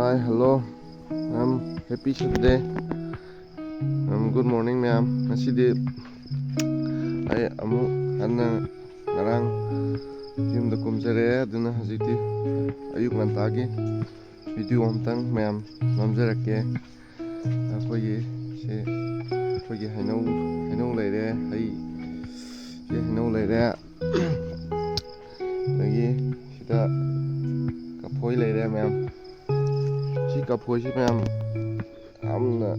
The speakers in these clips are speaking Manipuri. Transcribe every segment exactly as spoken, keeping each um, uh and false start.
Hi, hello, ma'am. Happy Saturday. Um, good morning, ma'am. ꯉꯁꯤꯗꯤ ꯑꯩ ꯑꯃꯨꯛ ꯍꯟꯅ ꯉꯔꯥꯡ ꯌꯨꯝꯗ ꯀꯨꯝꯖꯔꯛꯑꯦ, ꯑꯗꯨꯅ ꯍꯧꯖꯤꯛꯇꯤ ꯑꯌꯨꯛ ꯉꯟꯇꯥꯒꯤ video ꯑꯝꯇꯪ ꯃꯌꯥꯝ ꯅꯝꯖꯔꯛꯀꯦ꯫ ꯑꯩꯈꯣꯏꯒꯤ ꯁꯤ ꯑꯩꯈꯣꯏꯒꯤ ꯍꯩꯅꯧ, ꯍꯩꯅꯧ ꯂꯩꯔꯦ, ꯍꯩ, ꯁꯤ ꯍꯩꯅꯧ ꯂꯩꯔꯦ, ꯑꯗꯒꯤ ꯁꯤꯗ ꯀꯐꯣꯏ ꯂꯩꯔꯦ ꯃꯌꯥꯝ꯫ ꯁꯤ ꯀꯐꯣꯏꯁꯤ ꯃꯌꯥꯝ ꯌꯥꯝꯅ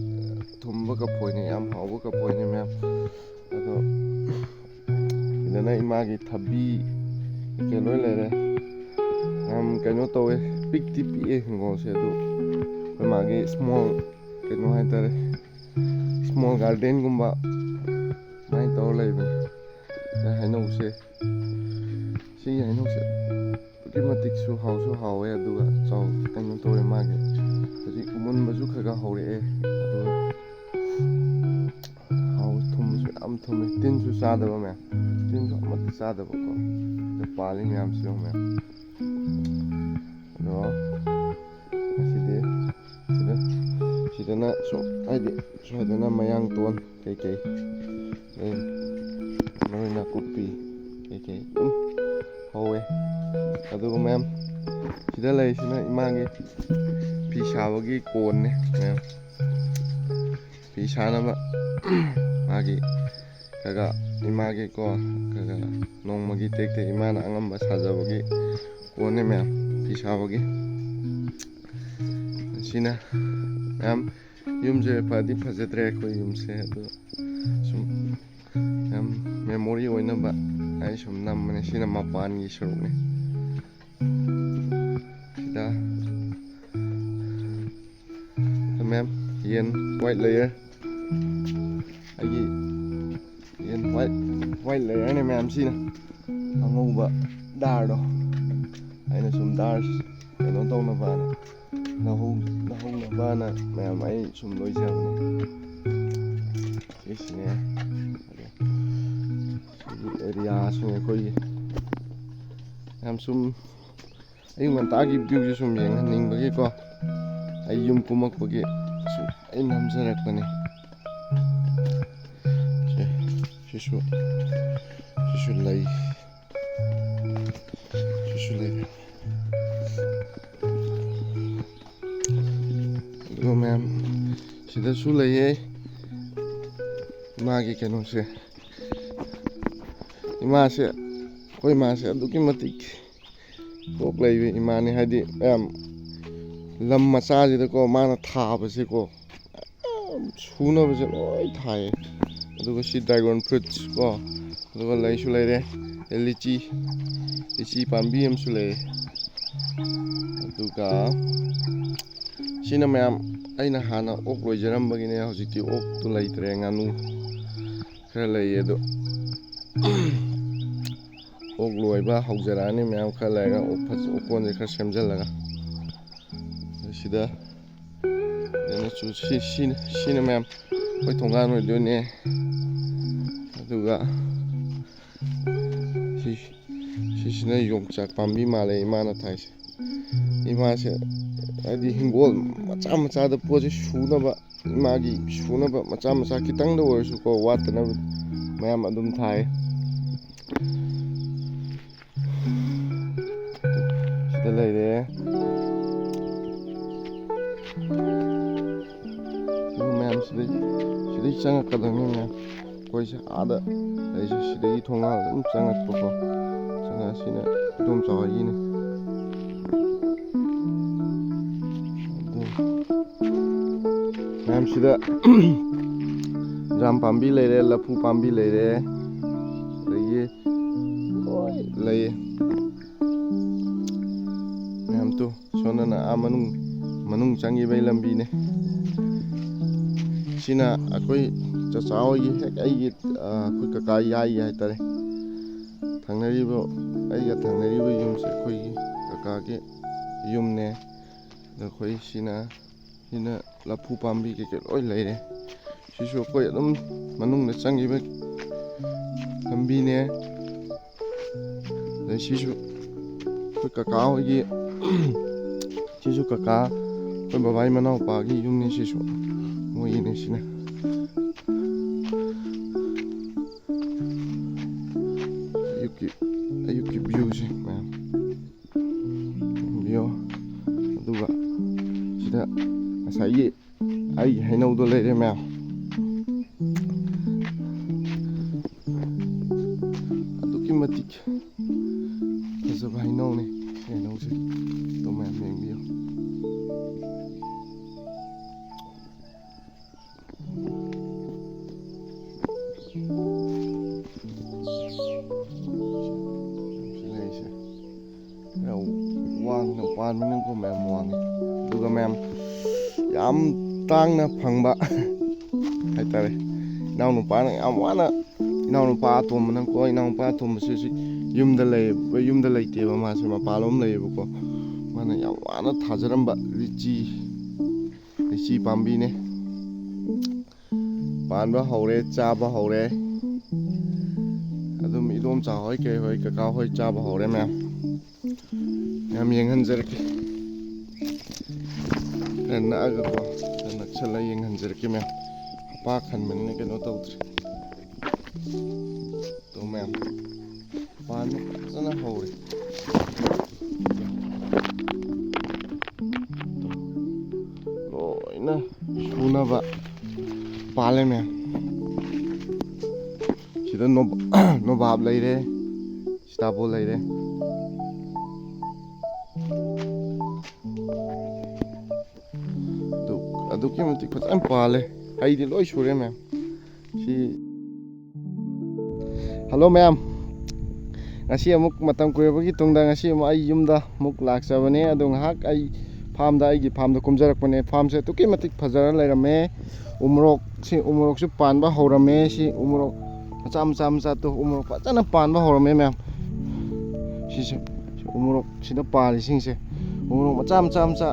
ꯊꯨꯝꯕ ꯀꯐꯣꯏꯅꯦ, ꯌꯥꯝ ꯍꯥꯎꯕ ꯀꯐꯣꯏꯅꯦ ꯃꯌꯥꯝ꯫ ꯑꯗꯣ ꯁꯤꯗꯅ ꯏꯃꯥꯒꯤ ꯊꯕꯤ ꯀꯩꯀꯩ ꯂꯣꯏ ꯂꯩꯔꯦ꯫ ꯌꯥꯝ ꯀꯩꯅꯣ ꯇꯧꯋꯦ, ꯄꯤꯛꯇꯤ ꯄꯤꯛꯑꯦ ꯍꯤꯡꯒꯣꯜꯁꯦ, ꯑꯗꯨ ꯑꯩꯈꯣꯏ ꯃꯥꯒꯤ small ꯀꯩꯅꯣ ꯍꯥꯏꯇꯥꯔꯦ, small gardenꯒꯨꯝꯕ ꯑꯗꯨꯃꯥꯏꯅ ꯇꯧꯔ ꯂꯩꯕꯅꯦ꯫ ꯑꯗꯩ ꯍꯩꯅꯧꯁꯦ, ꯁꯤꯒꯤ ꯍꯩꯅꯧꯁꯦ ꯑꯗꯨꯛꯀꯤ ꯃꯇꯤꯛꯁꯨ ꯍꯥꯎꯁꯨ ꯍꯥꯎꯋꯦ, ꯑꯗꯨꯒ ꯆꯥꯎ ꯀꯩꯅꯣ ꯇꯧꯋꯦ, ꯃꯥꯒꯤ ꯍꯧꯖꯤꯛ ꯃꯨꯟꯕꯁꯨ ꯈꯔ ꯈꯔ ꯍꯧꯔꯛꯑꯦ, ꯑꯗꯨꯒ ꯍꯥꯎ ꯊꯨꯝꯕꯁꯨ ꯌꯥꯝ ꯊꯨꯝꯃꯦ, ꯇꯤꯟꯁꯨ ꯆꯥꯗꯕ ꯃꯌꯥꯝ, ꯇꯤꯟꯁꯨ ꯑꯃꯠꯇ ꯆꯥꯗꯕꯀꯣ, ꯑꯗꯨ ꯄꯥꯜꯂꯤ ꯃꯌꯥꯝꯁꯤ ꯌꯦꯡꯉꯨ ꯃꯌꯥꯝ꯫ ꯑꯗꯣ ꯉꯁꯤꯗꯤ ꯁꯤꯗ, ꯁꯤꯗꯅ ꯁꯨꯝ ꯍꯥꯏꯗꯤ ꯁ꯭ꯋꯥꯏꯗꯅ ꯃꯌꯥꯡ ꯇꯣꯟ ꯀꯩꯀꯩ, ꯑꯗꯩ ꯃꯔꯣꯏ ꯅꯥꯀꯨꯞꯄꯤ ꯀꯩꯀꯩ ꯑꯗꯨꯝ ꯍꯧꯋꯦ꯫ ꯑꯗꯨꯒ ꯃꯌꯥꯝ ꯁꯤꯗ ꯂꯩꯔꯤꯁꯤꯅ ꯏꯃꯥꯒꯤ ꯐꯤ ꯁꯥꯕꯒꯤ ꯀꯣꯟꯅꯦ ꯃꯌꯥꯝ꯫ ꯐꯤ ꯁꯥꯅꯕ ꯃꯥꯒꯤ ꯈꯔ ꯏꯃꯥꯒꯤꯀꯣ ꯈꯔ ꯅꯣꯡꯃꯒꯤ ꯇꯦꯛ ꯇꯦꯛ ꯏꯃꯥꯅ ꯑꯉꯝꯕ ꯁꯥꯖꯕꯒꯤ ꯀꯣꯟꯅꯦ ꯃꯌꯥꯝ, ꯐꯤ ꯁꯥꯕꯒꯤ꯫ ꯁꯤꯅ ꯃꯌꯥꯝ ꯌꯨꯝꯁꯦ ꯐꯗꯤ ꯐꯖꯗ꯭ꯔꯦ ꯑꯩꯈꯣꯏ ꯌꯨꯝꯁꯦ, ꯑꯗꯨ ꯁꯨꯝ ꯌꯥꯝ memory ꯑꯣꯏꯅꯕ ꯑꯩ ꯁꯨꯝ ꯅꯝꯕꯅꯦ꯫ ꯁꯤꯅ ꯃꯄꯥꯟꯒꯤ ꯁꯔꯨꯛꯅꯦ꯫ ꯁꯤꯗ ꯃꯌꯥꯝ ꯌꯦꯟ white layer, ꯑꯩꯒꯤ ꯌꯦꯟ white, white layerꯅꯦ ꯃꯌꯥꯝꯁꯤꯅ꯫ ꯑꯉꯧꯕ ꯗꯥꯔꯗꯣ ꯑꯩꯅ ꯁꯨꯝ ꯗꯥꯔ ꯀꯩꯅꯣ ꯇꯧꯅꯕꯅ, ꯂꯧꯍꯧ-, ꯂꯧꯍꯧꯅꯕꯅ ꯃꯌꯥꯝ ꯑꯩ ꯁꯨꯝ ꯂꯣꯏꯖꯕꯅꯦ꯫ ꯁꯤꯁꯤꯅꯦ꯫ ꯑꯗꯣ ꯁꯤꯒꯤ areaꯁꯤꯅꯦ ꯑꯩꯈꯣꯏꯒꯤ꯫ ꯌꯥꯝ ꯁꯨꯝ ꯑꯌꯨꯛ ꯉꯟꯇꯥꯒꯤ viewꯁꯦ ꯁꯨꯝ ꯌꯦꯡꯍꯟꯅꯤꯡꯕꯒꯤꯀꯣ꯫ ꯑꯩ ꯌꯨꯝ ꯀꯨꯝꯃꯛꯄꯒꯤ ꯁꯨꯝ ꯑꯩ ꯅꯝꯖꯔꯛꯄꯅꯤ꯫ ꯁꯦ, ꯁꯤꯁꯨ, ꯁꯤꯁꯨ ꯂꯩ꯫ ꯁꯤꯁꯨ ꯂꯩꯔꯦ꯫ ꯑꯗꯨꯒ ꯃꯌꯥꯝ ꯁꯤꯗꯁꯨ ꯂꯩꯌꯦ ꯏꯃꯥꯒꯤ ꯀꯩꯅꯣꯁꯦ꯫ ꯏꯃꯥꯁꯦ, ꯑꯩꯈꯣꯏ ꯏꯃꯥꯁꯦ ꯑꯗꯨꯛꯀꯤ ꯃꯇꯤꯛ ꯀꯣꯛ ꯂꯩꯕ ꯏꯃꯥꯅꯤ꯫ ꯍꯥꯏꯗꯤ ꯃꯌꯥꯝ ꯂꯝ ꯃꯆꯥꯁꯤꯗꯀꯣ ꯃꯥꯅ ꯊꯥꯕꯁꯦꯀꯣ ꯁꯨꯅꯕꯁꯦ ꯂꯣꯏ ꯊꯥꯏꯌꯦ꯫ ꯑꯗꯨꯒ ꯁꯤ dragon fruits ꯀꯣ, ꯑꯗꯨꯒ ꯂꯩꯁꯨ ꯂꯩꯔꯦ, ꯂꯤꯆꯤ, ꯂꯤꯆꯤ ꯄꯥꯝꯕꯤ ꯑꯃꯁꯨ ꯂꯩꯔꯦ꯫ ꯑꯗꯨꯒ ꯁꯤꯅ ꯃꯌꯥꯝ ꯑꯩꯅ ꯍꯥꯟꯅ ꯑꯣꯛ ꯂꯣꯏꯖꯔꯝꯕꯒꯤꯅꯦ, ꯍꯧꯖꯤꯛꯇꯤ ꯑꯣꯛꯇꯨ ꯂꯩꯇ꯭ꯔꯦ, ꯉꯥꯅꯨ ꯈꯔ ꯂꯩꯌꯦ꯫ ꯑꯗꯣ ꯑꯣꯛ ꯂꯣꯏꯕ ꯍꯧꯖꯔꯛꯑꯅꯤ ꯃꯌꯥꯝ, ꯈꯔ ꯂꯩꯔꯒ ꯑꯣꯛ ꯐꯖ-, ꯑꯣꯛꯀꯣꯟꯁꯦ ꯈꯔ ꯁꯦꯝꯖꯤꯜꯂꯒ꯫ ꯁꯤꯗ ꯀꯩꯅꯣꯁꯨ ꯁꯤ-, ꯁꯤꯅ, ꯁꯤꯅ ꯃꯌꯥꯝ ꯑꯩꯈꯣꯏ ꯊꯣꯡꯒꯥꯟ ꯑꯣꯏꯗꯣꯏꯅꯦ꯫ ꯑꯗꯨꯒ ꯁꯤ, ꯁꯤꯁꯤꯅ ꯌꯣꯡꯆꯥꯛ ꯄꯥꯝꯕꯤ ꯃꯥꯜꯂꯦ ꯏꯃꯥꯅ ꯊꯥꯏꯁꯦ꯫ ꯏꯃꯥꯁꯦ ꯍꯥꯏꯗꯤ ꯍꯤꯡꯒꯣꯜ ꯃꯆꯥ ꯃꯆꯥꯗ ꯄꯣꯠꯁꯦ ꯁꯨꯅꯕ, ꯏꯃꯥꯒꯤ ꯁꯨꯅꯕ ꯃꯆꯥ ꯃꯆꯥ ꯈꯤꯇꯪꯗ ꯑꯣꯏꯔꯁꯨꯀꯣ ꯋꯥꯠꯇꯅꯕ ꯃꯌꯥꯝ ꯑꯗꯨꯝ ꯊꯥꯏ꯫ ꯁꯤꯗ ꯂꯩꯔꯦ꯫ ꯁꯤꯒꯨꯝꯕ ꯃꯌꯥꯝ ꯁꯤꯗꯩ, ꯁꯤꯗꯩ ꯆꯪꯉꯛꯀꯗꯕꯅꯤ ꯃꯌꯥꯝ꯫ ꯑꯩꯈꯣꯏꯁꯦ ꯑꯥꯗ ꯂꯩꯁꯦ ꯁꯤꯗꯒꯤ ꯊꯣꯡꯒꯥꯜ ꯑꯗꯨꯝ ꯆꯪꯉꯛꯄꯀꯣ꯫ ꯆꯪꯉꯛ-, ꯁꯤꯅ ꯏꯗꯣꯝꯆꯥ ꯍꯣꯏꯒꯤꯅꯤ꯫ ꯑꯗꯨ ꯃꯌꯥꯝ ꯁꯤꯗ ꯖꯥꯝ ꯄꯥꯝꯕꯤ ꯂꯩꯔꯦ, ꯂꯐꯨ ꯄꯥꯝꯕꯤ ꯂꯩꯔꯦ, ꯑꯗꯒꯤ ꯂꯣꯏ ꯂꯩꯌꯦ ꯃꯌꯥꯝ꯫ ꯇꯨ ꯁꯣꯝꯗꯅ ꯑꯥ ꯃꯅꯨꯡ, ꯃꯅꯨꯡ ꯆꯪꯈꯤꯕꯒꯤ ꯂꯝꯕꯤꯅꯦ꯫ ꯁꯤꯅ ꯑꯩꯈꯣꯏ ꯆꯆꯥ ꯍꯣꯏꯒꯤ ꯍꯦꯛ ꯑꯩꯒꯤ, ꯑ, ꯑꯩꯈꯣꯏ ꯀꯀꯥ ꯌꯥꯏꯒꯤ ꯍꯥꯏꯇꯥꯔꯦ꯫ ꯊꯪꯅꯔꯤꯕ, ꯑꯩꯒ ꯊꯪꯅꯔꯤꯕ ꯌꯨꯝꯁꯦ ꯑꯩꯈꯣꯏꯒꯤ ꯀꯀꯥꯒꯤ ꯌꯨꯝꯅꯦ꯫ ꯑꯗꯣ ꯑꯩꯈꯣꯏ ꯁꯤꯅ, ꯁꯤꯅ ꯂꯐꯨ ꯄꯥꯝꯕꯤ ꯀꯩꯀꯩ ꯂꯣꯏ ꯂꯩꯔꯦ꯫ ꯁꯤꯁꯨ ꯑꯩꯈꯣꯏ ꯑꯗꯨꯝ ꯃꯅꯨꯡꯗ ꯆꯪꯈꯤꯕ ꯂꯝꯕꯤꯅꯦ꯫ ꯑꯗꯩ ꯁꯤꯁꯨ ꯑꯩꯈꯣꯏ ꯀꯀꯥ ꯍꯣꯏꯒꯤ, ꯁꯤꯁꯨ ꯀꯀꯥ ꯑꯩꯈꯣꯏ ꯕꯕꯥꯒꯤ ꯃꯅꯥꯎꯄꯥꯒꯤ ꯌꯨꯝꯅꯤ ꯁꯤꯁꯨ, ꯃꯣꯏꯒꯤꯅꯤ ꯁꯤꯅ꯫ ꯑꯌꯨꯛꯀꯤ ꯑꯌꯨꯛꯀꯤ ꯚ꯭ꯌꯨꯁꯦ ꯃꯌꯥꯝ ꯌꯦꯡꯕꯤꯌꯣ꯫ ꯑꯗꯨꯒ ꯁꯤꯗ ꯉꯁꯥꯏꯒꯤ ꯑꯩꯒꯤ ꯍꯩꯅꯧꯗꯣ ꯂꯩꯔꯦ ꯃꯌꯥꯝ꯫ ꯑꯗꯨꯛꯀꯤ ꯃꯇꯤꯛ ꯐꯖꯕ ꯍꯩꯅꯧꯅꯦ ꯁꯤ ꯍꯩꯅꯧꯁꯦ꯫ ꯑꯗꯣ ꯃꯌꯥꯝ ꯌꯦꯡꯕꯤꯌꯨ꯫ ꯁꯤ ꯂꯩꯁꯦ ꯈꯔ ꯋꯥꯡꯅ ꯄꯥꯟꯕꯅꯤꯅꯀꯣ ꯃꯌꯥꯝ ꯋꯥꯡꯉꯦ꯫ ꯑꯗꯨꯒ ꯃꯌꯥꯝ ꯌꯥꯝ ꯇꯥꯡꯅ ꯐꯪꯕ ꯍꯥꯏꯇꯥꯔꯦ꯫ ꯏꯅꯥꯎꯅꯨꯄꯥꯅ ꯌꯥꯝ ꯋꯥꯅ, ꯏꯅꯥꯎꯅꯨꯄꯥ ꯑꯇꯣꯝꯕꯅꯀꯣ, ꯏꯅꯥꯎꯅꯨꯄꯥ ꯑꯇꯣꯝꯕꯁꯤ ꯍꯧꯖꯤꯛ ꯌꯨꯝꯗ ꯂꯩ, ꯌꯨꯝꯗ ꯂꯩꯇꯦꯕ, ꯃꯥꯁꯦ ꯃꯄꯥꯟꯂꯣꯝ ꯂꯩꯌꯦꯕꯀꯣ꯫ ꯃꯥꯅ ꯌꯥꯝ ꯋꯥꯅ ꯊꯥꯖꯔꯝꯕ ꯂꯤꯆꯤ, ꯂꯤꯆꯤ ꯄꯥꯝꯕꯤꯅꯦ꯫ ꯄꯥꯟꯕ ꯍꯧꯔꯦ, ꯆꯥꯕ ꯍꯧꯔꯦ꯫ ꯑꯗꯨꯝ ꯏꯗꯣꯝꯆꯥ ꯍꯣꯏ ꯀꯩ ꯍꯣꯏ ꯀꯀꯥ ꯍꯣꯏ ꯆꯥꯕ ꯍꯧꯔꯦ ꯃꯌꯥꯝ꯫ ꯃꯌꯥꯝ ꯌꯦꯡꯍꯟꯖꯔꯛꯀꯦ꯫ ꯈꯔ ꯅꯛꯑꯒꯀꯣ, ꯈꯔ ꯅꯛꯁꯜꯂ ꯌꯦꯡꯍꯟꯖꯔꯛꯀꯦ ꯃꯌꯥꯝ꯫ ꯍꯄꯥ ꯈꯟꯕꯅꯤꯅ ꯀꯩꯅꯣ ꯇꯧꯗ꯭ꯔꯦ꯫ ꯇꯣ ꯃꯌꯥꯝ, ꯄꯥꯟꯕ ꯐꯖꯅ ꯍꯧꯔꯦ꯫ ꯂꯣꯏꯅ ꯁꯨꯅꯕ ꯄꯥꯜꯂꯦ ꯃꯌꯥꯝ꯫ ꯁꯤꯗ ꯅꯣꯕꯥꯞ ꯂꯩꯔꯦ, ꯁꯤꯇꯥꯕꯣꯜ ꯂꯩꯔꯦ꯫ ꯑꯗꯨꯛꯀꯤ ꯃꯇꯤꯛ ꯐꯖꯅ ꯄꯥꯜꯂꯦ꯫ ꯍꯩꯗꯤ ꯂꯣꯏ ꯁꯨꯔꯦ ꯃꯌꯥꯝ꯫ ꯁꯤ, ꯍꯜꯂꯣ ꯃꯌꯥꯝ, ꯉꯁꯤ ꯑꯃꯨꯛ ꯃꯇꯝ ꯀꯨꯏꯔꯕꯒꯤ ꯇꯨꯡꯗ ꯉꯁꯤ ꯑꯃꯨꯛ ꯑꯩ ꯌꯨꯝꯗ ꯑꯃꯨꯛ ꯂꯥꯛꯆꯕꯅꯦ꯫ ꯑꯗꯣ ꯉꯥꯏꯍꯥꯛ ꯑꯩ ꯐꯥꯝꯗ, ꯑꯩꯒꯤ ꯐꯥꯝꯗ ꯀꯨꯝꯖꯔꯛꯄꯅꯦ꯫ ꯐꯥꯝꯁꯦ ꯑꯗꯨꯛꯀꯤ ꯃꯇꯤꯛ ꯐꯖꯔ ꯂꯩꯔꯝꯃꯦ꯫ ꯎꯃꯣꯔꯣꯛꯁꯤ, ꯎꯃꯣꯔꯣꯛꯁꯨ ꯄꯥꯟꯕ ꯍꯧꯔꯝꯃꯦ꯫ ꯁꯤ ꯎꯃꯣꯔꯣꯛ ꯃꯆꯥ ꯃꯆꯥ ꯃꯆꯥ ꯇꯣ, ꯎꯃꯣꯔꯣꯛ ꯐꯖꯅ ꯄꯥꯟꯕ ꯍꯧꯔꯝꯃꯦ ꯃꯌꯥꯝ꯫ ꯁꯤꯁꯦ ꯎꯃꯣꯔꯣꯛ ꯁꯤꯗ ꯄꯥꯜꯂꯤꯁꯤꯡꯁꯦ, ꯎꯃꯣꯔꯣꯛ ꯃꯆꯥ ꯃꯆꯥ ꯃꯆꯥ,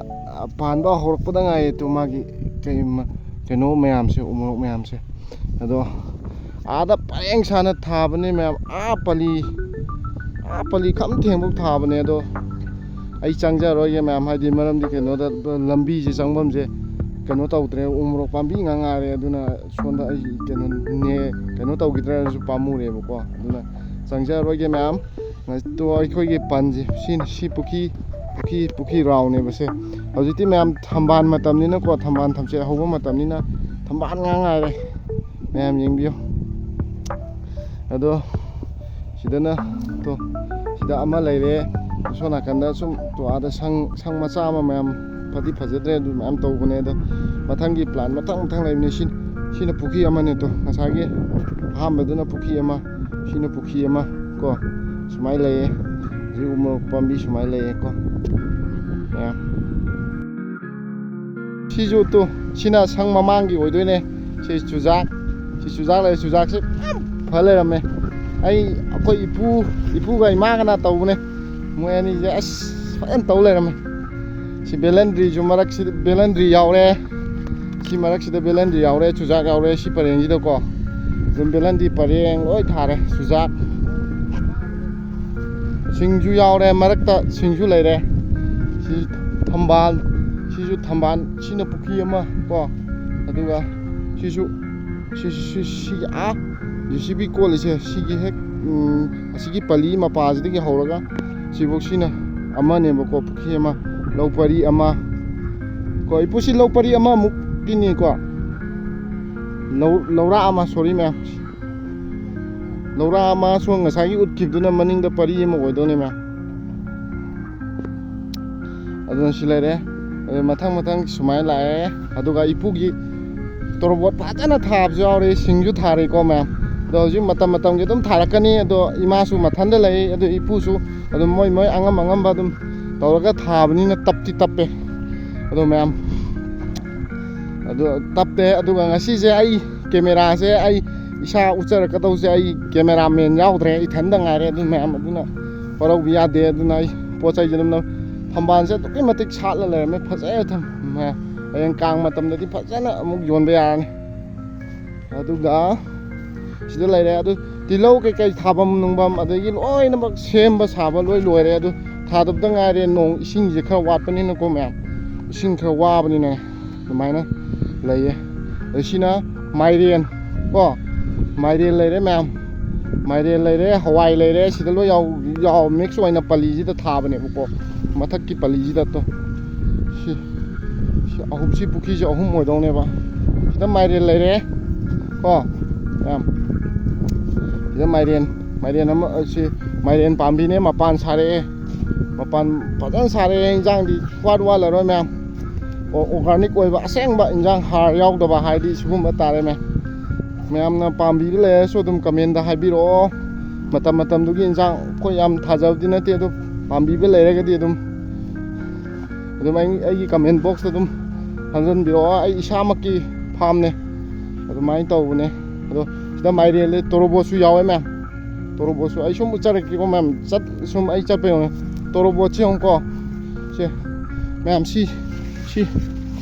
ꯄꯥꯟꯕ ꯍꯧꯔꯛꯄꯗ ꯉꯥꯏꯌꯦ ꯇꯨ ꯃꯥꯒꯤ ꯀꯩ ꯃ-, ꯀꯩꯅꯣ ꯃꯌꯥꯝꯁꯦ, ꯎꯃꯣꯔꯣꯛ ꯃꯌꯥꯝꯁꯦ꯫ ꯑꯗꯣ ꯑꯥꯗ ꯄꯔꯦꯡ ꯁꯥꯅ ꯊꯥꯕꯅꯦ ꯃꯌꯥꯝ, ꯑꯥ ꯄꯂꯤ, ꯑꯥ ꯄꯂꯤ ꯈꯝ ꯊꯦꯡꯕꯧ ꯊꯥꯕꯅꯦ꯫ ꯑꯗꯣ ꯑꯩ ꯆꯪꯖꯔꯣꯏꯒꯦ ꯃꯌꯥꯝ, ꯍꯥꯏꯗꯤ ꯃꯔꯝꯗꯤ ꯀꯩꯅꯣꯗ ꯂꯝꯕꯤꯁꯦ ꯆꯪꯐꯝꯁꯦ ꯀꯩꯅꯣ ꯇꯧꯗ꯭ꯔꯦ, ꯎ ꯃꯣꯔꯣꯛ ꯄꯥꯝꯕꯤ ꯉꯥꯛ ꯉꯥꯏꯔꯦ꯫ ꯑꯗꯨꯅ ꯁꯣꯝꯗ ꯑꯩ ꯀꯩꯅꯣ ꯅꯦ-, ꯀꯩꯅꯣ ꯇꯧꯈꯤꯗ꯭ꯔꯥꯅꯁꯨ ꯄꯥꯝꯃꯨꯔꯦꯕꯀꯣ꯫ ꯑꯗꯨꯅ ꯆꯪꯖꯔꯣꯏꯒꯦ ꯃꯌꯥꯝ꯫ ꯑꯗꯣ ꯑꯩꯈꯣꯏꯒꯤ ꯄꯟꯁꯦ ꯁꯤꯅ, ꯁꯤ ꯄꯨꯈ꯭ꯔꯤ, ꯄꯨꯈ꯭ꯔꯤ, ꯄꯨꯈ꯭ꯔꯤ ꯔꯥꯎꯅꯦꯕ ꯁꯦ꯫ ꯍꯧꯖꯤꯛꯇꯤ ꯃꯌꯥꯝ ꯊꯝꯕꯥꯜ ꯃꯇꯝꯅꯤꯅꯀꯣ, ꯊꯝꯕꯥꯜ ꯊꯝꯆꯦꯠ ꯍꯧꯕ ꯃꯇꯝꯅꯤꯅ ꯊꯝꯕꯥꯜ ꯉꯥꯛ ꯉꯥꯏꯔꯦ꯫ ꯃꯌꯥꯝ ꯌꯦꯡꯕꯤꯌꯨ꯫ ꯑꯗꯣ ꯁꯤꯗꯅ ꯇꯣ, ꯁꯤꯗ ꯑꯃ ꯂꯩꯔꯦ꯫ ꯑꯁꯣꯝ ꯅꯥꯀꯟꯗ ꯁꯨꯝ ꯇꯣ, ꯑꯥꯗ ꯁꯪ, ꯁꯪ ꯃꯆꯥ ꯑꯃ ꯃꯌꯥꯝ, ꯐꯗꯤ ꯐꯖꯗ꯭ꯔꯦ, ꯑꯗꯨ ꯃꯌꯥꯝ ꯇꯧꯕꯅꯦ꯫ ꯑꯗꯣ ꯃꯊꯪꯒꯤ plan ꯃꯊꯪ ꯃꯊꯪ ꯂꯩꯕꯅꯦ꯫ ꯁꯤ, ꯁꯤꯅ ꯄꯨꯈ꯭ꯔꯤ ꯑꯃꯅꯦ ꯇꯣ꯫ ꯉꯁꯥꯏꯒꯤ ꯑꯍꯥꯟꯕꯗꯨꯅ ꯄꯨꯈ꯭ꯔꯤ ꯑꯃ, ꯁꯤꯅ ꯄꯨꯈ꯭ꯔꯤ ꯑꯃ ꯀꯣ꯫ ꯁꯨꯃꯥꯏꯅ ꯂꯩꯌꯦ꯫ ꯍꯧꯖꯤꯛ ꯎ ꯃꯣꯔꯣꯛ ꯄꯥꯝꯕꯤ ꯁꯨꯃꯥꯏꯅ ꯂꯩꯌꯦ ꯀꯣ꯫ ꯃꯌꯥꯝ꯫ ꯁꯤꯁꯨ ꯇꯨ, ꯁꯤꯅ ꯁꯪ ꯃꯃꯥꯡꯒꯤ ꯑꯣꯏꯗꯣꯏꯅꯦ꯫ ꯁꯤ ꯆꯨꯖꯥꯛ, ꯁꯤ ꯆꯨꯖꯥꯛ ꯂꯩꯔꯦ꯫ ꯆꯨꯖꯥꯛꯁꯦ ꯌꯥꯝ ꯐ ꯂꯩꯔꯝꯃꯦ꯫ ꯑꯩ, ꯑꯩꯈꯣꯏ ꯏꯄꯨ, ꯏꯄꯨꯒ ꯏꯃꯥꯒꯅ ꯇꯧꯕꯅꯦ꯫ ꯃꯣꯏ ꯑꯅꯤꯁꯦ ꯑꯁ ꯐꯖꯅ ꯇꯧ ꯂꯩꯔꯝꯃꯦ꯫ ꯁꯤ ꯕꯦꯂꯟꯗ꯭ꯔꯤꯁꯨ ꯃꯔꯛꯁꯤꯗ ꯕꯦꯂꯟꯗ꯭ꯔꯤ ꯌꯥꯎꯔꯦ꯫ ꯁꯤ ꯃꯔꯛꯁꯤꯗ ꯕꯦꯂꯟꯗ꯭ꯔꯤ ꯌꯥꯎꯔꯦ, ꯆꯨꯖꯥꯛ ꯌꯥꯎꯔꯦ ꯁꯤ ꯄꯔꯦꯡꯁꯤꯗꯀꯣ꯫ ꯑꯗꯨꯝ ꯕꯦꯂꯟꯗ꯭ꯔꯤ ꯄꯔꯦꯡ ꯂꯣꯏ ꯊꯥꯔꯦ꯫ ꯆꯨꯖꯥꯛ, ꯁꯤꯡꯁꯨ ꯌꯥꯎꯔꯦ, ꯃꯔꯛꯇ ꯁꯤꯡꯁꯨ ꯂꯩꯔꯦ꯫ ꯁꯤ ꯊꯝꯕꯥꯜ, ꯁꯤꯁꯨ ꯊꯝꯕꯥꯜ, ꯁꯤꯅ ꯄꯨꯈ꯭ꯔꯤ ꯑꯃ ꯀꯣ꯫ ꯑꯗꯨꯒ ꯁꯤꯁꯨ, ꯁꯤ, ꯁꯤ, ꯁꯤ, ꯁꯤꯒꯤ ꯑꯥ JCB ꯀꯣꯜꯂꯤꯁꯦ, ꯁꯤꯒꯤ ꯍꯦꯛ, ꯎꯝ, ꯑꯁꯤꯒꯤ ꯄꯂꯤ ꯃꯄꯥꯁꯤꯗꯒꯤ ꯍꯧꯔꯒ ꯁꯤꯐꯧ ꯁꯤꯅ ꯑꯃꯅꯦꯕꯀꯣ, ꯄꯨꯈ꯭ꯔꯤ ꯑꯃ, ꯂꯧ ꯄꯔꯤ ꯑꯃ ꯀꯣ꯫ ꯏꯄꯨ, ꯁꯤ ꯂꯧ ꯄꯔꯤ ꯑꯃꯃꯨꯛꯀꯤꯅꯤꯀꯣ꯫ ꯂꯧ, ꯂꯧꯔꯥꯛ ꯑꯃ, sorry ꯃꯌꯥꯝ꯫ ꯂꯧꯔꯥꯛ ꯑꯃ ꯁꯣꯝ ꯉꯁꯥꯏꯒꯤ ꯎꯠꯈꯤꯕꯗꯨꯅ ꯃꯅꯤꯡꯗ ꯄꯔꯤ ꯑꯃ ꯑꯣꯏꯗꯧꯅꯦ ꯃꯌꯥꯝ꯫ ꯑꯗꯨꯅ ꯁꯤ ꯂꯩꯔꯦ꯫ ꯑꯗꯨ ꯃꯊꯪ ꯃꯊꯪ ꯁꯨꯃꯥꯏꯅ ꯂꯥꯛꯑꯦ꯫ ꯑꯗꯨꯒ ꯏꯄꯨꯒꯤ ꯇꯣꯔꯕꯣꯠ ꯐꯖꯅ ꯊꯥꯕꯁꯨ ꯌꯥꯎꯔꯦ, ꯁꯤꯡꯁꯨ ꯊꯥꯔꯦꯀꯣ ꯃꯌꯥꯝ꯫ ꯑꯗꯣ ꯍꯧꯖꯤꯛ ꯃꯇꯝ ꯃꯇꯝꯒꯤ ꯑꯗꯨꯝ ꯊꯥꯔꯛꯀꯅꯤ꯫ ꯑꯗꯣ ꯏꯃꯥꯁꯨ ꯃꯊꯟꯗ ꯂꯩ, ꯑꯗꯨ ꯏꯄꯨꯁꯨ ꯑꯗꯨꯝ ꯃꯣꯏ ꯃꯣꯏ ꯑꯉꯝ ꯑꯉꯝꯕ ꯑꯗꯨꯝ ꯇꯧꯔꯒ ꯊꯥꯕꯅꯤꯅ ꯇꯞꯇꯤ ꯇꯞꯄꯦ꯫ ꯑꯗꯣ ꯃꯌꯥꯝ, ꯑꯗꯣ ꯇꯞꯄꯦ꯫ ꯑꯗꯨꯒ ꯉꯁꯤꯁꯦ ꯑꯩ ꯀꯦꯃꯦꯔꯥꯁꯦ ꯑꯩ ꯏꯁꯥ ꯎꯠꯆꯔꯛꯀꯗꯧꯁꯦ, ꯑꯩ ꯀꯦꯃꯦꯔꯥꯃꯦꯟ ꯌꯥꯎꯗ꯭ꯔꯦ, ꯏꯊꯟꯗ ꯉꯥꯏꯔꯦ꯫ ꯑꯗꯨ ꯃꯌꯥꯝ ꯑꯗꯨꯅ ꯋꯥꯔꯧꯕ ꯌꯥꯗꯦ꯫ ꯑꯗꯨꯅ ꯑꯩ ꯄꯣꯠ ꯆꯩꯁꯦ ꯑꯗꯨꯝ, ꯊꯝꯕꯥꯜꯁꯦ ꯑꯗꯨꯛꯀꯤ ꯃꯇꯤꯛ ꯁꯥꯠꯂ ꯂꯩꯔꯝꯃꯦ, ꯐꯖꯩ꯫ ꯊꯝ-, ꯃꯌꯥꯝ, ꯍꯌꯦꯡ ꯀꯥꯡ ꯃꯇꯝꯗꯗꯤ ꯐꯖꯅ ꯑꯃꯨꯛ ꯌꯣꯟꯕ ꯌꯥꯔꯅꯤ꯫ ꯑꯗꯨꯒ ꯁꯤꯗ ꯂꯩꯔꯦ꯫ ꯑꯗꯨ ꯇꯤꯜꯍꯧ ꯀꯩꯀꯩ ꯊꯥꯐꯝ ꯅꯨꯡꯐꯝ ꯑꯗꯒꯤ ꯂꯣꯏꯅꯃꯛ ꯁꯦꯝꯕ ꯁꯥꯕ ꯂꯣꯏ ꯂꯣꯏꯔꯦ꯫ ꯑꯗꯨ ꯊꯥꯗꯕꯗ ꯉꯥꯏꯔꯦ, ꯅꯣꯡ ꯏꯁꯤꯡꯁꯦ ꯈꯔ ꯋꯥꯠꯄꯅꯤꯅꯀꯣ ꯃꯌꯥꯝ, ꯏꯁꯤꯡ ꯈꯔ ꯋꯥꯕꯅꯤꯅ ꯑꯗꯨꯃꯥꯏꯅ ꯂꯩꯌꯦ꯫ ꯑꯗ ꯁꯤꯅ ꯃꯥꯏꯔꯦꯟ ꯀꯣ, ꯃꯥꯏꯔꯦꯟ ꯂꯩꯔꯦ ꯃꯌꯥꯝ, ꯃꯥꯏꯔꯦꯟ ꯂꯩꯔꯦ, ꯍꯋꯥꯏ ꯂꯩꯔꯦ, ꯁꯤꯗ ꯂꯣꯏ ꯌꯥꯎ, ꯌꯥꯎ mix ꯑꯣꯏꯅ ꯄꯜꯂꯤꯁꯤꯗ ꯊꯥꯕꯅꯦꯕꯀꯣ, ꯃꯊꯛꯀꯤ ꯄꯜꯂꯤꯁꯤꯗ ꯇꯣ꯫ ꯁꯤ, ꯁꯤ ꯑꯍꯨꯝ, ꯁꯤ ꯄꯨꯈ꯭ꯔꯤꯁꯦ ꯑꯍꯨꯝ ꯑꯣꯏꯗꯧꯅꯦꯕ꯫ ꯁꯤꯗ ꯃꯥꯏꯔꯦꯟ ꯂꯩꯔꯦ ꯀꯣ ꯃꯌꯥꯝ, ꯁꯤꯗ ꯃꯥꯏꯔꯦꯟ, ꯃꯥꯏꯔꯦꯟ ꯑꯃ, ꯁꯤ ꯃꯥꯏꯔꯦꯟ ꯄꯥꯝꯕꯤꯅꯦ, ꯃꯄꯥꯟ ꯁꯥꯔꯛꯑꯦ, ꯃꯄꯥꯟ ꯐꯖꯅ ꯁꯥꯔꯛꯑꯦ꯫ ꯏꯟꯖꯥꯡꯗꯤ ꯋꯥꯠ ꯋꯥꯠꯂꯔꯣꯏ ꯃꯌꯥꯝ꯫ ꯑꯣ-, organic ꯑꯣꯏꯕ ꯑꯁꯦꯡꯕ ꯏꯟꯖꯥꯡ, ꯍꯥꯔ ꯌꯥꯎꯗꯕ ꯍꯥꯏꯗꯤ ꯁꯤꯒꯨꯝꯕ ꯇꯥꯔꯦ ꯃꯌꯥꯝ꯫ ꯃꯌꯥꯝꯅ ꯄꯥꯝꯕꯤꯕ ꯂꯩꯔꯁꯨ ꯑꯗꯨꯝ comment ꯍꯥꯏꯕꯤꯔꯛꯑꯣ꯫ ꯃꯇꯝ ꯃꯇꯝꯗꯨꯒꯤ ꯏꯟꯖꯥꯡ ꯑꯩꯈꯣꯏ ꯌꯥꯝ ꯊꯥꯖꯕꯗꯤ ꯅꯠꯇꯦ, ꯑꯗꯨ ꯄꯥꯝꯕꯤꯕ ꯂꯩꯔꯒꯗꯤ ꯑꯗꯨꯝ, ꯑꯗꯨꯝ ꯑꯩ, ꯑꯩꯒꯤ comment box ꯑꯗꯨꯝ ꯊꯝꯖꯤꯟꯕꯤꯔꯛꯑꯣ꯫ ꯑꯩ ꯏꯁꯥꯃꯛꯀꯤ farmꯅꯦ, ꯑꯗꯨꯃꯥꯏꯅ ꯇꯧꯕꯅꯦ꯫ ꯑꯗꯣ ꯁꯤꯗ ꯃꯥꯏꯔꯦꯜ ꯂꯩ, ꯇꯣꯔꯣꯕꯣꯠꯁꯨ ꯌꯥꯎꯋꯦ ꯃꯌꯥꯝ꯫ ꯇꯣꯔꯣꯕꯣꯠꯁꯨ ꯑꯩ ꯁꯨꯝ ꯎꯠꯆꯔꯛꯀꯦꯀꯣ ꯃꯌꯥꯝ, ꯆꯠ-, ꯁꯨꯝ ꯑꯩ ꯆꯠꯄ ꯌꯦꯡꯉꯣ꯫ ꯇꯣꯔꯣꯕꯣꯠꯁꯦ ꯌꯦꯡꯉꯨꯀꯣ꯫ ꯁꯦ ꯃꯌꯥꯝ, ꯁꯤ, ꯁꯤ,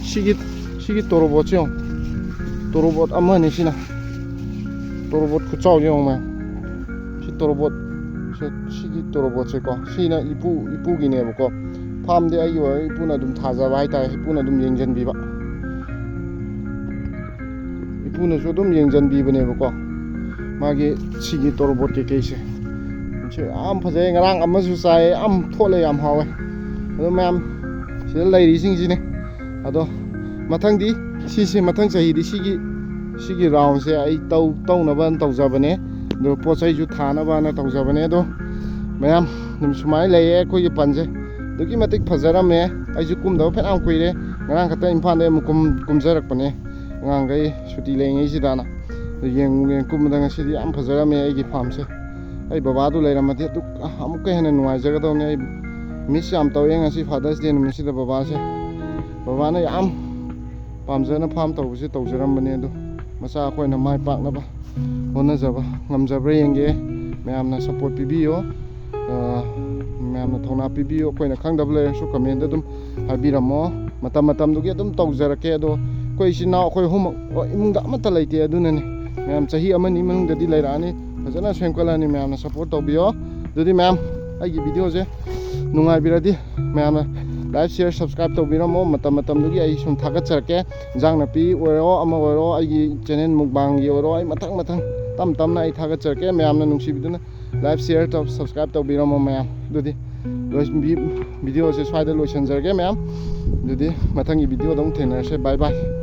ꯁꯤꯒꯤ, ꯁꯤꯒꯤ ꯇꯣꯔꯣꯕꯣꯠꯁꯦ ꯌꯦꯡꯉꯣ꯫ ꯇꯣꯔꯣꯕꯣꯠ ꯑꯃꯅꯤ ꯁꯤꯅ꯫ ꯇꯣꯔꯣꯕꯣꯠ ꯈꯨꯆꯥꯎꯁꯦ ꯌꯦꯡꯉꯣ ꯃꯌꯥꯝ꯫ ꯁꯤ ꯇꯣꯔꯣꯕꯣꯠ, ꯁꯤ, ꯁꯤꯒꯤ ꯇꯣꯔꯣꯕꯣꯠꯁꯦꯀꯣ, ꯁꯤꯅ ꯏꯄꯨ, ꯏꯄꯨꯒꯤꯅꯦꯕꯀꯣ꯫ Farmꯗꯤ ꯑꯩꯒꯤ ꯑꯣꯏꯔ, ꯏꯄꯨꯅ ꯑꯗꯨꯝ ꯊꯥꯖꯕ ꯍꯥꯏꯇꯥꯔꯦ, ꯏꯄꯨꯅ ꯑꯗꯨꯝ ꯌꯦꯡꯁꯤꯟꯕꯤꯕ꯫ ꯏꯄꯨꯅꯁꯨ ꯑꯗꯨꯝ ꯌꯦꯡꯁꯤꯟꯕꯤꯕꯅꯦꯕꯀꯣ꯫ ꯃꯥꯒꯤ ꯁꯤꯒꯤ ꯇꯣꯔꯣꯕꯣꯠ ꯀꯩꯀꯩꯁꯦ, ꯁꯤ ꯌꯥꯝ ꯐꯖꯩ꯫ ꯉꯔꯥꯡ ꯑꯃꯁꯨ ꯆꯥꯏ, ꯌꯥꯝ ꯊꯣꯠꯂꯦ, ꯌꯥꯝ ꯍꯥꯎꯋꯦ꯫ ꯑꯗꯣ ꯃꯌꯥꯝ, ꯁꯤꯗ ꯂꯩꯔꯤꯁꯤꯡꯁꯤꯅꯦ꯫ ꯑꯗꯣ ꯃꯊꯪꯗꯤ ꯁꯤꯁꯦ, ꯃꯊꯪ ꯆꯍꯤꯗꯤ ꯁꯤꯒꯤ, ꯁꯤꯒꯤ roundꯁꯦ ꯑꯩ ꯇꯧ-, ꯇꯧꯅꯕ ꯇꯧꯖꯕꯅꯦ꯫ ꯑꯗꯣ ꯄꯣꯠ ꯆꯩꯁꯨ ꯊꯥꯅꯕꯅ ꯇꯧꯖꯕꯅꯦ꯫ ꯑꯗꯣ ꯃꯌꯥꯝ, ꯑꯗꯨꯝ ꯁꯨꯃꯥꯏꯅ ꯂꯩꯌꯦ ꯑꯩꯈꯣꯏꯒꯤ ꯄꯟꯁꯦ꯫ ꯑꯗꯨꯛꯀꯤ ꯃꯇꯤꯛ ꯐꯖꯔꯝꯃꯦ꯫ ꯑꯩꯁꯨ ꯀꯨꯝꯗꯕ ꯐꯅꯌꯥꯝ ꯀꯨꯏꯔꯦ꯫ ꯉꯔꯥꯡ ꯈꯛꯇ ꯏꯝꯐꯥꯜꯗ ꯑꯃꯨꯛ ꯀꯨꯝ-, ꯀꯨꯝꯖꯔꯛꯄꯅꯦ꯫ ꯑꯉꯥꯡꯈꯩ ꯁꯨꯇꯤ ꯂꯩꯉꯩꯁꯤꯗꯅ꯫ ꯑꯗꯨ ꯌꯦꯡꯉꯨ, ꯌꯦꯡ ꯀꯨꯝꯕꯗ ꯉꯁꯤꯗꯤ ꯌꯥꯝ ꯐꯖꯔꯝꯃꯦ ꯑꯩꯒꯤ farmꯁꯦ꯫ ꯑꯩ ꯕꯕꯥꯗꯨ ꯂꯩꯔꯝꯃꯗꯤ ꯑꯗꯨꯛ ꯑꯃꯨꯛꯀ ꯍꯦꯟꯅ ꯅꯨꯡꯉꯥꯏꯖꯒꯗꯧꯅꯦ꯫ ꯑꯩ miss ꯌꯥꯝ ꯇꯧꯋꯦ ꯉꯁꯤ Father's Day ꯅꯨꯃꯤꯠꯁꯤꯗ ꯕꯕꯥꯁꯦ꯫ ꯕꯕꯥꯅ ꯌꯥꯝ ꯄꯥꯝꯖꯅ farm ꯇꯧꯕꯁꯦ ꯇꯧꯖꯔꯝꯕꯅꯦ, ꯑꯗꯣ ꯃꯆꯥ ꯑꯩꯈꯣꯏꯅ ꯃꯥꯏ ꯄꯥꯛꯅꯕ ꯍꯣꯠꯅꯖꯕ ꯉꯝꯖꯕ꯭ꯔꯥ ꯌꯦꯡꯒꯦ꯫ ꯃꯌꯥꯝꯅ support ꯄꯤꯕꯤꯌꯣ꯫ ꯑ, ꯃꯌꯥꯝꯅ ꯊꯧꯅꯥ ꯄꯤꯕꯤꯌꯨ꯫ ꯑꯩꯈꯣꯏꯅ ꯈꯪꯗꯕ ꯂꯩꯔꯁꯨ commentꯗ ꯑꯗꯨꯝ ꯍꯥꯏꯕꯤꯔꯝꯃꯣ꯫ ꯃꯇꯝ ꯃꯇꯝꯗꯨꯒꯤ ꯑꯗꯨꯝ ꯇꯧꯖꯔꯛꯀꯦ꯫ ꯑꯗꯣ ꯑꯩꯈꯣꯏ ꯏꯆꯤꯟ ꯏꯅꯥꯎ ꯑꯩꯈꯣꯏ ꯑꯍꯨꯝꯃꯛ, ꯑꯣ, ꯏꯃꯨꯡꯗ ꯑꯃꯠꯇ ꯂꯩꯇꯦ, ꯑꯗꯨꯅꯅꯦ꯫ ꯃꯌꯥꯝ ꯆꯍꯤ ꯑꯃꯅꯤ ꯃꯅꯨꯡꯗꯗꯤ ꯂꯩꯔꯛꯑꯅꯤ, ꯐꯖꯅ ꯁꯦꯝꯒꯠꯂꯅꯤ꯫ ꯃꯌꯥꯝꯅ support ꯇꯧꯕꯤꯌꯣ꯫ ꯑꯗꯨꯗꯤ ꯃꯌꯥꯝ, ꯑꯩꯒꯤ videoꯁꯦ ꯅꯨꯡꯉꯥꯏꯕꯤꯔꯗꯤ ꯃꯌꯥꯝꯅ like, share, subscribe ꯇꯧꯕꯤꯔꯝꯃꯣ꯫ ꯃꯇꯝ ꯃꯇꯝꯗꯨꯒꯤ ꯑꯩ ꯁꯨꯝ ꯊꯥꯒꯠꯆꯔꯛꯀꯦ꯫ ꯏꯟꯖꯥꯡ ꯅꯥꯄꯤ ꯑꯣꯏꯔꯣ, ꯑꯃ ꯑꯣꯏꯔꯣ, ꯑꯩꯒꯤ channel mukbangꯒꯤ ꯑꯣꯏꯔꯣ, ꯑꯩ ꯃꯊꯪ ꯃꯊꯪ ꯇꯞ ꯇꯞꯅ ꯑꯩ ꯊꯥꯒꯠꯆꯔꯛꯀꯦ꯫ ꯃꯌꯥꯝꯅ ꯅꯨꯡꯁꯤꯕꯤꯗꯨꯅ like, share ꯇꯧ, subscribe ꯇꯧꯕꯤꯔꯝꯃꯣ ꯃꯌꯥꯝ꯫ ꯑꯗꯨꯗꯤ ꯂꯣꯏ-, ꯚꯤ-, videoꯁꯦ ꯁ꯭ꯋꯥꯏꯗ ꯂꯣꯏꯁꯤꯟꯖꯔꯒꯦ ꯃꯌꯥꯝ꯫ ꯑꯗꯨꯗꯤ ꯃꯊꯪꯒꯤ videoꯗ ꯑꯃꯨꯛ ꯊꯦꯡꯅꯔꯁꯦ꯫ Bye bye꯫